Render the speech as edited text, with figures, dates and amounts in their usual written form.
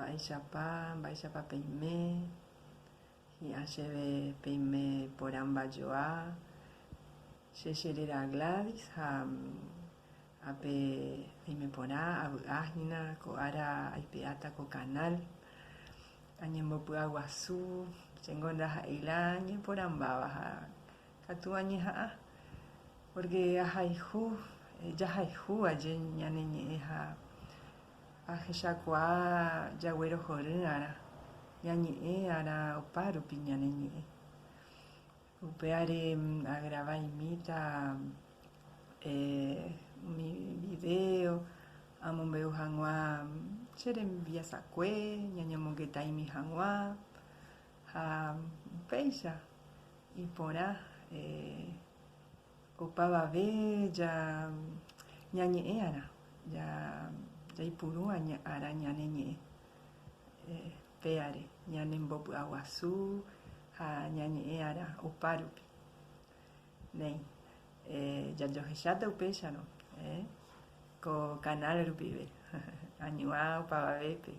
Mba'éichapa, mba'éichapa peime, hi'ã chéve peime porãmba joa. Che cheréra Gladys ha ápe aime porã, avy'a hína ko ára aipe'áta ko canal. Añembopy'aguasu, chéngo ndaha'éi la añeporãmbáva ha katu añeha'ã, pórke ahayhu, jahayhu aje ñane ñe'ẽ ha ahechakuaa jaguerohory'arã, ñañe'ẽ'arã opárupi ñane ñe'ẽ. Upévare agrava'imíta umi video amombe'u hag̃ua che rembiasakue, ñañomongeta'imi hag̃ua ha upéicha iporã opavave ñañe'ẽ'arã, jaipuru arã ñane ñe'ẽ. Péare ñanembopy'aguasu ha ñañe'ẽ arã opárupi. Néi, jajohecháta upéicharõ ko canal rupive. Añuã opavavépe.